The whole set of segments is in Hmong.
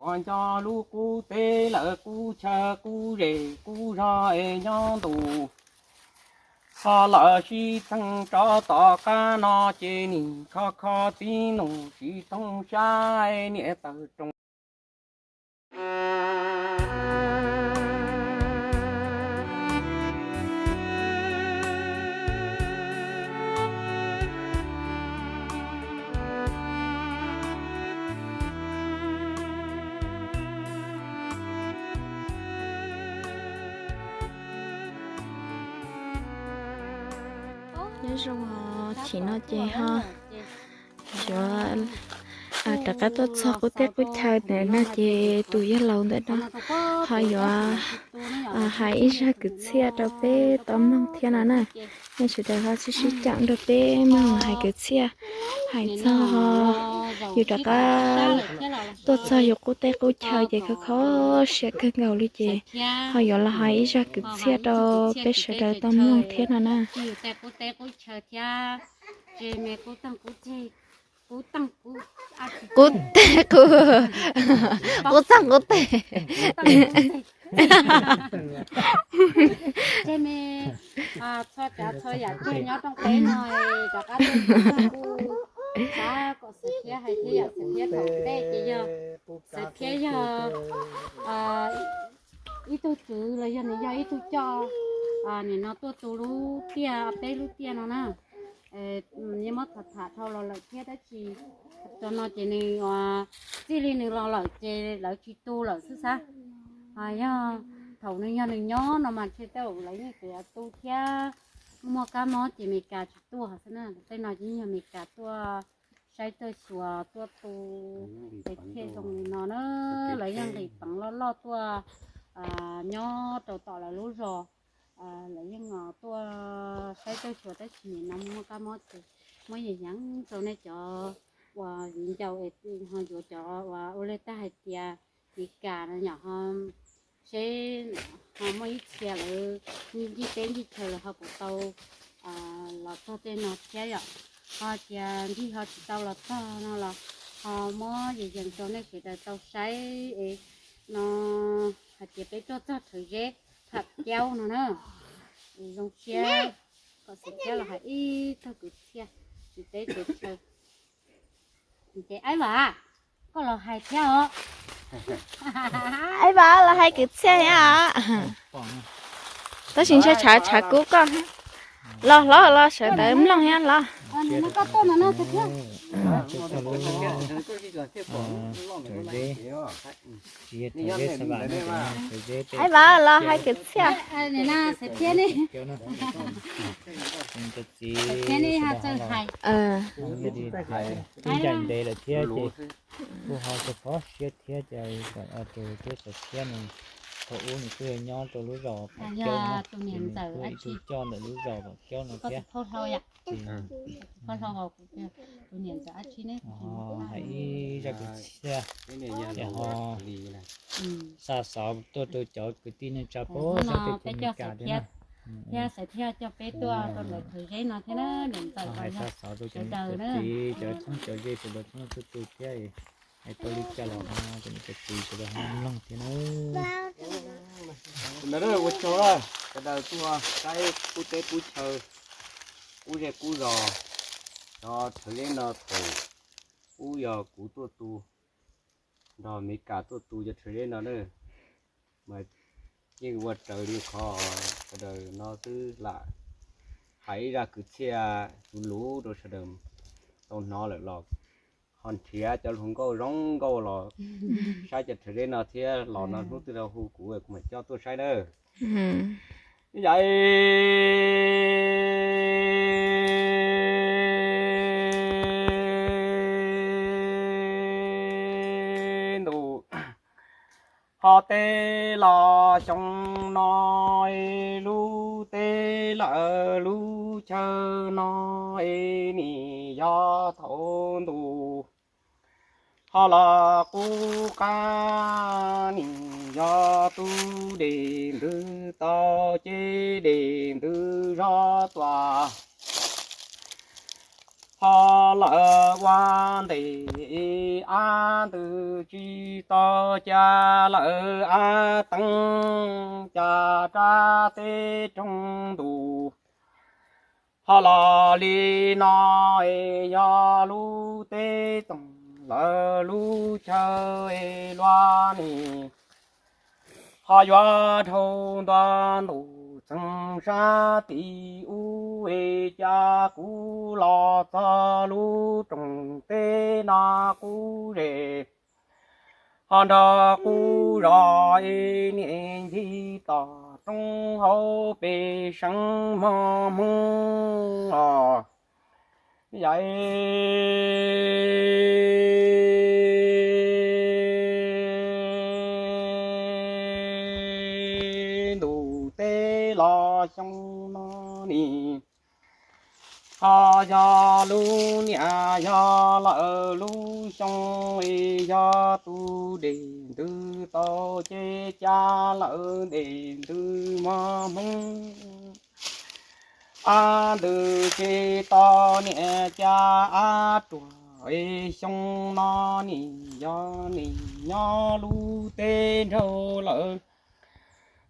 Koj nco lub qub teb lawm qub chaw qub zej qub zog es nyob ntuj, ho lawv sib txeeg rov tom qab no ces nim kho kho tib nus tsis toog sab niam tawg roos. Nyob zoo, chim no ces ho yuav rov qab tuaj txog qub teb qub chaw ntawm no ces tus yawg laus ntawm no ho yuav hais ib zaj kwv txhiaj rau peb tau mloog thiab no na. Nej sawv daws ho sib sib caum nrog peb mloog hais kwv txhiaj, hais txog yus rov qab tuaj txog yus qub teb qub chaw ces kho kho siab kawg nkaus li ces ho yuav los hais ib zaj kwv txhiaj rau peb sawv daws tau mloog thiab no na. Qub teb qub, qub txeeg qub teg. Tseg me txhua tsav txhua yam tseg nyob rooj teb no, rov qab tuaj kuj xav kom Xaiv Thiab hais thiab yom. Xaiv Thiab thaum ntej ces yog Xaiv Thiab yog ib tug tswv los yog nws yog ib tug coj nim no tuaj tu lub tiaj, peb lub tiaj no na. Yeej muab tham tham dhau los lawm thiab tab sis txog no ces nws txij li nws los lawm ces lawv tsis tu lawm xwb xab. Yog thaum nws yog nws nyob no mas ntshe tej zaum lawv yeej tseem tu thiab. Muaj kab mob ces Meskas tsis tuaj xwb na, tej no ces yeej yog Meskas tuaj saib txawj xyuas tuaj tu. Ces thiaj zoo li no na, lawv yeej nqis peev loj loj tuaj nyob rau tom lawv lub zos. Lawv yeej tuaj saib txawj xyuas tab sis nim no muaj kab mob ces muab yees yees rau nej cov uas viv ncaus es ho yuav cov uas ua li tag hais tias Meskas no yom, ho seb ho muaj ib txhia lawv ncig teb ncig chaw lawv ho puas tau los txog tej no thiab yom. Ho tias ncig ho tsis tau los txog no los ho muab yees yees rau nej sawv daws tau saib es no hais tias peb tuaj txog Rhawv Zeb Tham Kaub no na. Zoo siab kom Xaiv Thiab los hais ib txog kwv txhiaj tsis teb tsis chaw. Ces Aib Vam, koj los hais thiab os. Aib Vam los hais kwv txhiaj thiab os. Tab sis ntshe tshav tshav kub koj. Los hlob los sawv daws mloog thiab los. Aib Vam los hais kwv txhiaj. Ntev lawm thiab ces kuj ho txog phob siab thiab ces kom tus tub Xaiv Thiab nws thaum ub nws kuj yog nyob rau lub zos Tham Kaub no, ces nws kuj ib tug coj ntawm lub zos Tham Kaub no thiab. Hais ib zaj kwv txhiaj, ces ho xa xov tuaj rau cov kwv tij neej tsa pab sab teb chaws Amelikas thiab na. Thiab Xaiv Thiab coj peb tuaj rau ntawm Rhawv Zeb no thiab na, niam ntxawm hais xa xov rau cov niam cov txiv, cov txheeb cov ze sawv daws txhua leej txhua tus thiab. Hais tau li cas los ho cov niam cov txiv sawv daws ho mloog thiab na. Ua tsaug sawv daws tuaj saib qub teb qub chaw, qub zej qub zos, cov Rhawv Zeb no thaum ub yog kuv tuaj tu, nrog Meskas tuaj tu cov Rhawv Zeb no na. Mas yeej ua raws li qhov sawv daws no xwb lam hais ib zaj kwv txhiaj luv luv rau sawv daws tau hnov lawm los ho nrhiav cov hluas nkauj zoo nkauj los saib cov Rhawv Zeb no thiab los no hnub twg rau hu kuv, kuv mam coj tuaj saib na. Yav ntuj, ho tej los xyoo no, lub teb lawm lub chaw no, es nim yog thaum ntuj ho los qub qab, nim yog tub dej ntws tau ces dej ntws zog tuaj. Ho lawm ua ntev ab ntws tsis tau cas, lawm ab teeb cas rab teb roog ntus. Ho los li no es yog lub teb txoos lawv lub chaw es luaj nim ho yuav dhau ntua ntuj txeeg sab tim ub es cas kuv los txog lub rooj teb no qub zes ho nrog qub zos es niam ncig tom roob hauv pes seev mog Hmoob os. Yam ntuj teb los xyoo no nim ho yog lub niam yog lawm lub xyoo es yog tus dej ntws tau ces cas lawm dej ntws mog Hmoob. Ab ntws tsis tau niam cas ab ruam es xyoo no nim yog nim nyob lub teb nraug lawm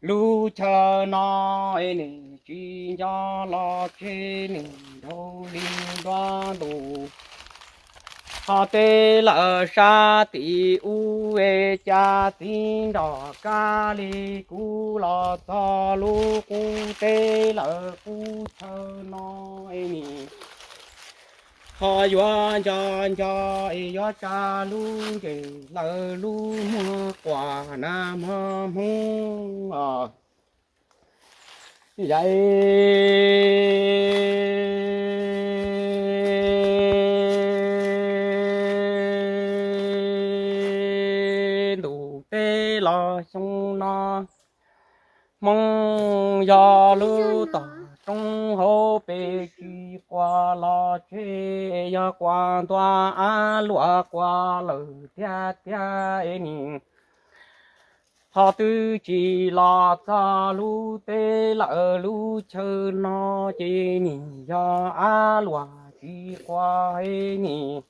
lub chaw no es nim tsis nco los tseg nim nraug li nruab ntus. Ho teb lawm sab tim ub es cas txiv nrog kab li kuv los txog lub qub teb lawm qub chaw no es nim ho yuav nco nco es yuav tsa lub ntsej lawm lub muag quas na mog Hmoob os. Yam ntuj teb los xyoo no Hmoob yog lub tom roob hauv pes tsis quas los tseg, yog quas ntua ab luam quas lawm tiag tiag es nim ho twb tsis los txog lub teb lawm lub chaw no ces nim yog ab luam tsis quas es nim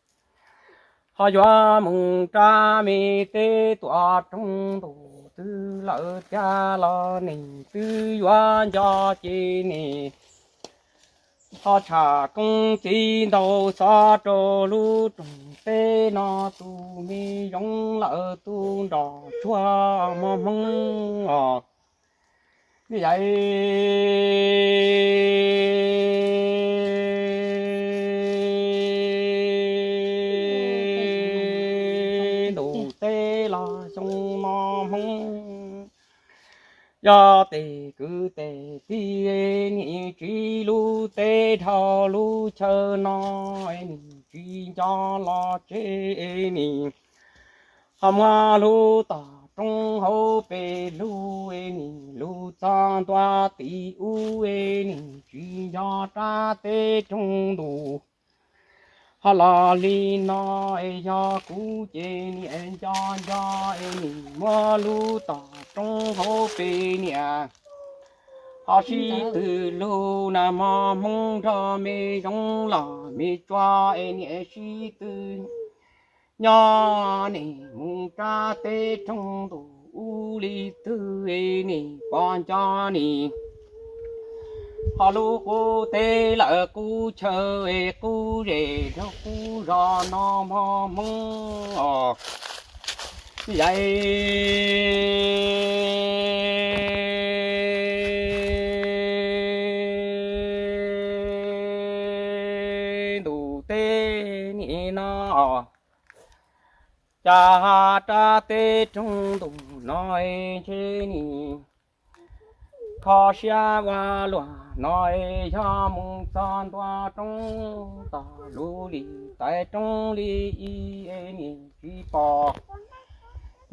ho yuav mus rab me teb tuam rooj ntuj twg lawm tiag los nim twb yuav nco ces nim ho tsham koob txiv ntaus xov rau lub rooj teb no tus me zoo lawm tus nrog tshuaj mog Hmoob os. Yam ntuj teb los xyoo no Hmoob yog tes kwv tes tij nim tsiv lub teb dhau lub chaw no nim tsis nco los tseg nim ho muab lub tom roob hauv pes lug nim lug txog ntua tim ub nim tsis nco rab teb rooj ntuj. Ho los li no es yog kuv ces niam nco nco es nim muab lub tom roob hauv pes niam ho sib tw lug na mog Hmoob nrog me zoo los me tsua es niam sib tw nyob nim mus rab teb rooj ntuj ub li twg es nim pom nco nim ho lub qub teb lawm qub chaw es qub zes nrog qub zos no mog Hmoob os. Yam ntuj teb nim no cas rab teb rooj ntuj no ntshe nim kho siab ua luaj no yog mus txog ntua roob tog lub li tais roob li ib nim tsis pom.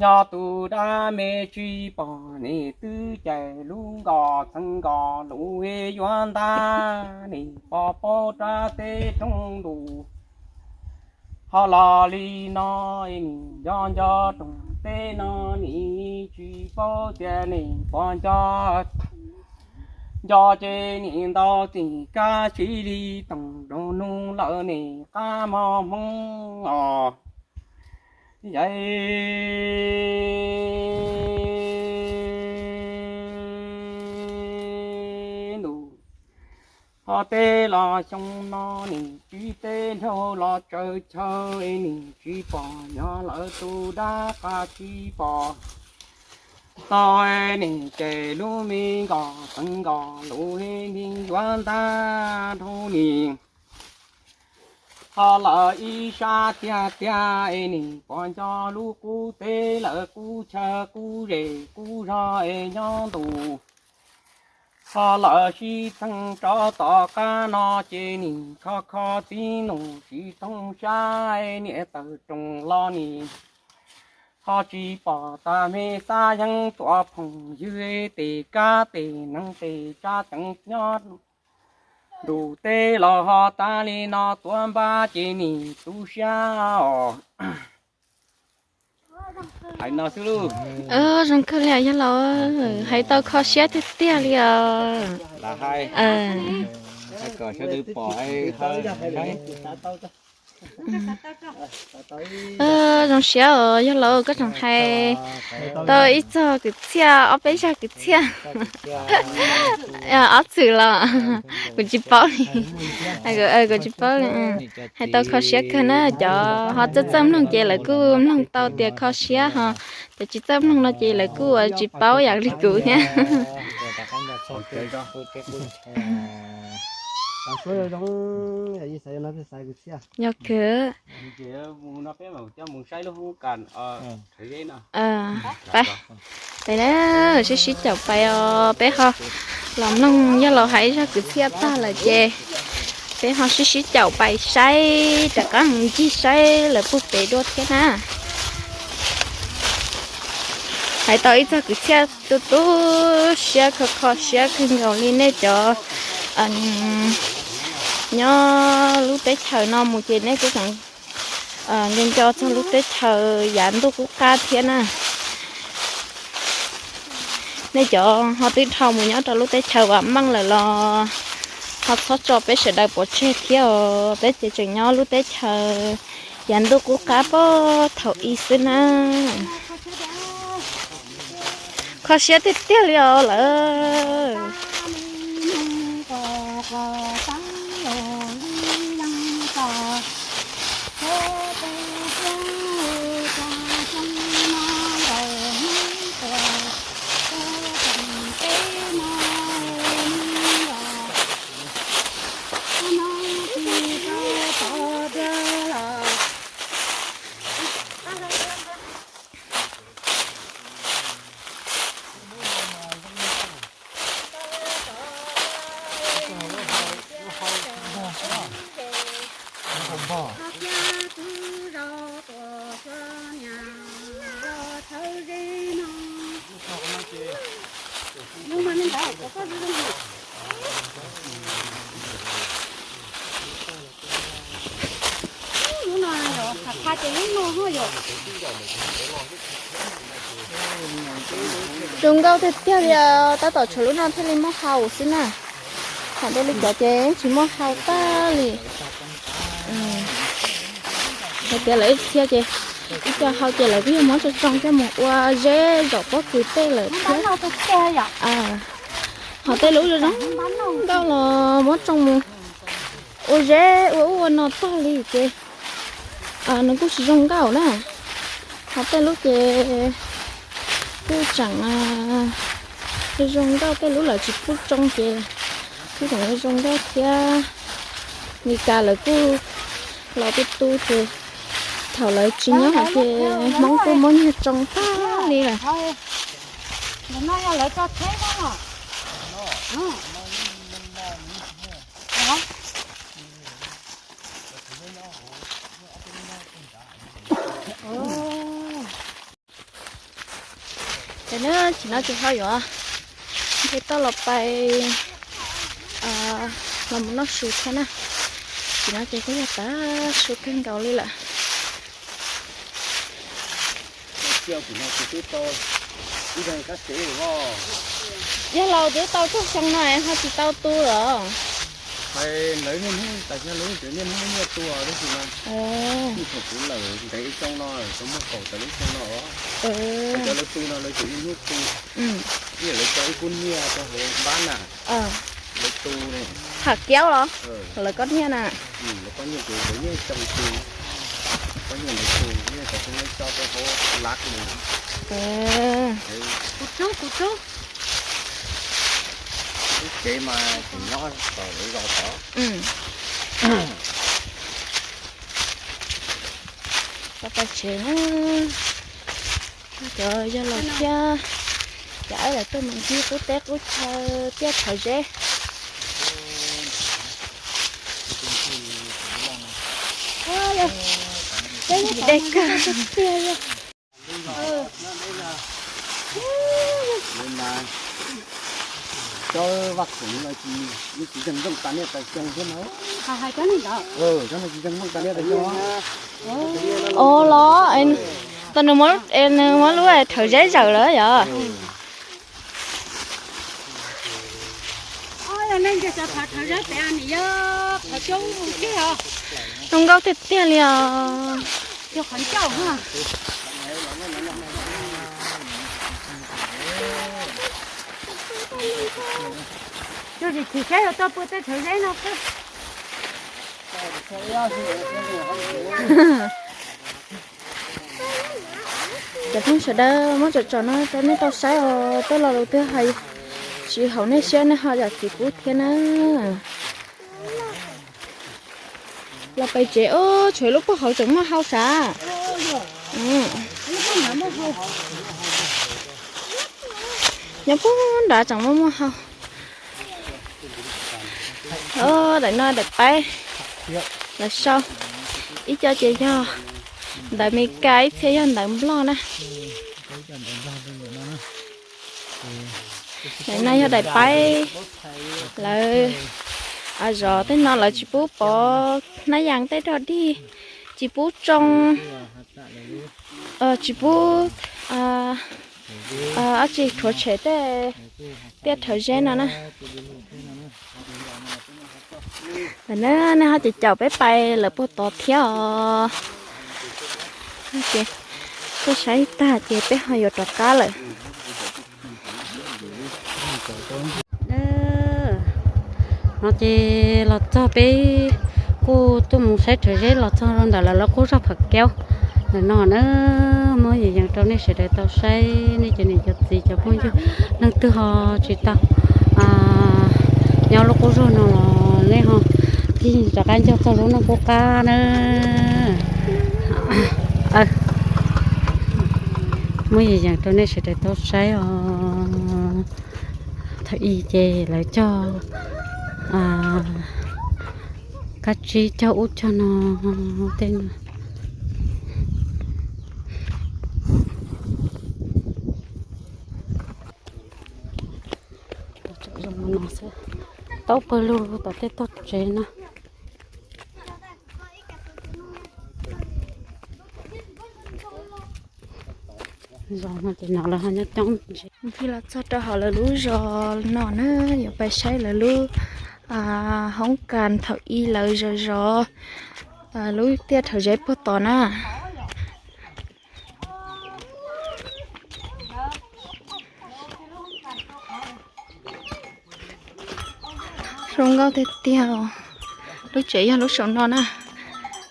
Nyob tus dab me tsis pom nim twb cais lub nkos txheev nkos lus yuav ntag nim pom paub rab teb rooj ntuj. Ho los li no nim nco nco rooj teb no nim tsis paub tias nim pom nco Nco ces nim ntau tim kab sib li toom nroog nug lawm nim qab mog Hmoob os. Yai ntus ho teb los xyoo no nim tsib teb nraug los tsaws chaw nim tsis pom nyob lawv tus dab qab tsis pom. Tau nim ces lub me nkos teev nkos lub me yuav ntag dhau nim. Ho lawv ib sab tiag tiag es nim pom nco lub qub teb lawv qub chaw qub zes qub zog es nyob ntus. Ho lawv sib txeeg rov tom qab no ces nim kho kho tib nus tsis toog sab niam tawm roos los nim. Ho tsis pom tas me xab yeeb tuam phoom ywg tes kab tes neeg tes tsab teev nyob ntus teb los ho tas li no tuav npab ces nim tu siab os. Hais no xwb lauj. Zoo kawg li yog los hais tau kho siab tiag tiag li os. Kom sawv daws pom. Zoo siab os yog los koj tseem hais tau ib txog kwv txhiaj ob peb zaj kwv txhiaj. Ob txwm los kuv tsis paub li. Kuv tsis paub li. Hais tau kho siab kawg na, cov ho txawj txawj mloog ces lawv kuj mloog tau tias kho siab ho, cov tsis txawj mloog no ces lawv kuj tsis paub yam li kuv thiab. Yog kawg. Peb, peb sib sib caum pais os, peb ho los mloog yog los hais zaj kwv txhiaj tag lawm ces peb ho sib sib caum pais saib rov qab mus ncig saib lawv puag pem dua thiab na. Hais tau ib txog kwv txhiaj tu tu siab kho kho siab kawg nkaus li nej cov nyob lub teb chaws no mus ces nej kuj tseem nco nco txog lub teb chaws yav ntuj qub qab thiab na. Nej cov ho twb dhau mus nyob rau lub teb chaws vam meej lawm los ho txhob tso peb sawv daws pov tseg thiab os, peb ces tseem nyob lub teb chaws yav ntuj qub qab puag thaum ub xwb na. Kho siab tiag tiag li os lawm. Zoo nkauj tiag tiag li, tab tom tshuav lub no thiaj li muaj hau xwb na. Thaum ntej li cov ces tsis muaj hau tag li. Hais tias lawv ib txhia ces ib co hau ces lawv kuj yog muab tsoo tsoo coj mus ua zeb zaum pob kws tej lawm thiab. Ho tej lub zoo nkauj los muab tsoo mus ua zeb ua ub ua no tag li ces nws kuj tsis zoo nkauj na. Ho tej lub ces kuj tseem zoo nkauj, tej lub lawv tsis pub tsoo ces kuj tseem zoo nkauj thiab. Mis kas lawv kuj los tu tu ces thaum lawv tsis nyob hauv ces Hmoob kuj muab nyiag tsoo tag li lawm. Ces na, tsis no ces ho yuav nce toj los pais los mus noj su thiab na. Tsis no ces kuj yog tav su kawg nkaus li lawm. Ib daig kab tsev os. Yog laus twb tau txog xyoo no es ho tsis tau tu los? Hais lawv niaj hnub tas xyov lawv tseem niaj hnub nyiaj tu tab sis mas thaum kuv lawm ntev xyoo no tau muaj kaum tawm lub xyoo no os. Cov lawv tu no lawv tseem niaj hnub tu, ib yam lawv tso ib kub nyiaj rau hauv npab na, lawv tu ne. Tham kiaub los? Lawv kob nyiaj na. Lawv kob nyiaj ces lawv yeej xyoo tu, kob nyiaj lawv tu, nyiaj cov tub lawv tso rau hauv lav mus. Kuv rub, kuv rub. Lub tsev mas tseem nyob tom lawv zos tod. Tau pais tsev na. Cov yog los thiab, cov aib lawv tuaj mus ncig qub teb qub chaw thiab thawv zeb. Dej kawg. Cov vaj khaum no tsis ntseeg nplooj tas niaj tas xyoo thiab no. Cov no tsis ntseeg nplooj tas niaj tas xyoo. Ua los, tas nws muab, nws muab lub thawv zeb zawm lawm yog. Zoo nkauj tiag tiag li os. Cov phooj ywg sawv daws, muab tsom tsom no rau nej tau saib os, tuaj lo lus twg hais tsis haum nej siab nej ho zam txim pub thiab na. Los pem tsev, tshuav lub puag hauv tseem muaj hau sav. Nyob puag nrad tseem muaj muaj hau. Daim no daim paib lawv sau, ib co ces yog ntawv Meskas, ib txhia yog ntawv Nplog na. Daim no yog daim paib lawv zov tej no lawv tsis pub pov hnab yas tej rog dig, tsis pub tsoo, tsis pub dab tsi rhuav tshem tej tiaj rhawv zeb no na. Ntawm no nej ho caum caum peb pais lawm puag tod thiab os. Ces tuaj saib tag ces peb ho yuav rov qab lawm. No ces los txog peb kuj tuaj mus saib rhawv zeb los txog ntawm lawv lub qub zos Pham Kaub ntawm no na. Muab yees yees rau nej sawv daws tau saib, nej cov niam cov txiv cov phooj ywg leej twg ho tsis tau nyob lub qub zos no los nej ho tig rov qab ncog txog lub no qub qab na. Muab yees yees rau nej sawv daws tau saib os. Thaum ub ces lawv cog kab tsib cog ub cog no tej no. Tau pawg lug tom tej tog tsev no. Zos no ces no lawv ho nyob coob ntsis. Tig los txog rau hauv lawv lub zos no na, yuav pais saib lawv lub hoob kas thaum ub lawv zov zov lub tiaj rhawv zeb puag tod na. Zoo nkauj tiag tiag. Lub tsev yog lub saum no na,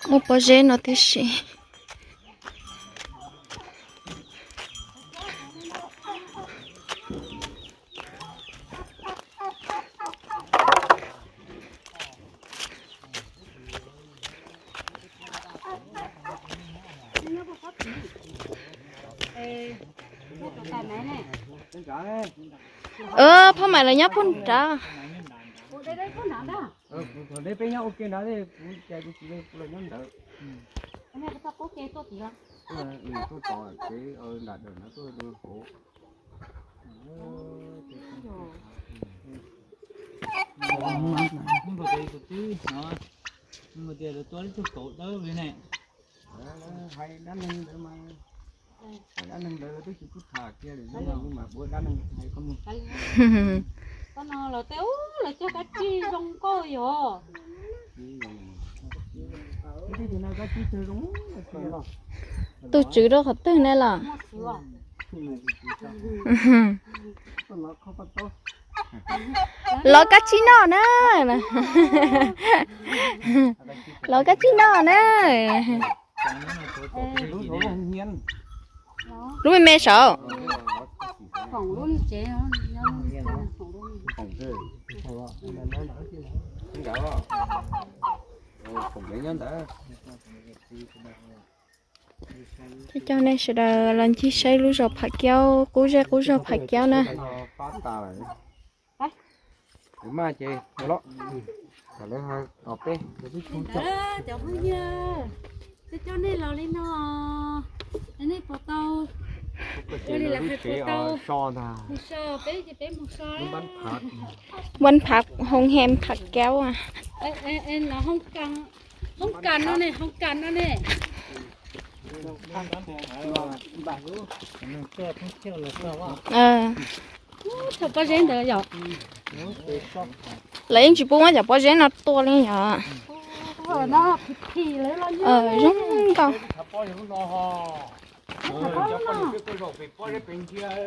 muaj pob zeb no tib si. Phoj Maim lawv nyob puag nrad. Koj no los tej ub los cog kab tsib zoo nkauj yog. Tus tswv rau qhov twg ne los? Los kab tsib noj na. Los kab tsib noj na. Lub me me saud. Coj nej sawv daws los ncig saib lub zos Pham Kaub, qub zej qub zog Pham Kaub na. Npab Pham, hoo hem Pham Kaub. Hoob kas no ne, hoob kas no ne. Thaum pob zeb ntawd yom. Lawv yeej tsis pub muab cov pob zeb no tua li yom. Zoo nkauj.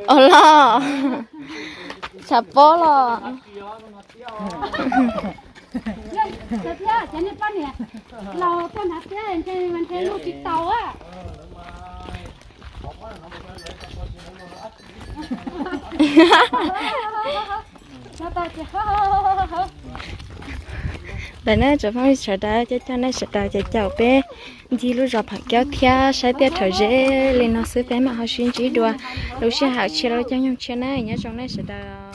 Ua los, tshav pob los. Ntawm no tsoom phooj ywg sawv daws, coj coj nej sawv daws ces caum peb ncig lub zos Pham Kaub thiab saib tej rhawv zeb li no xwb, peb mam ho sib ntsib dua lub sij hawm tshiab lub caij nyoog tshiab na, nyob zoo nej sawv daws.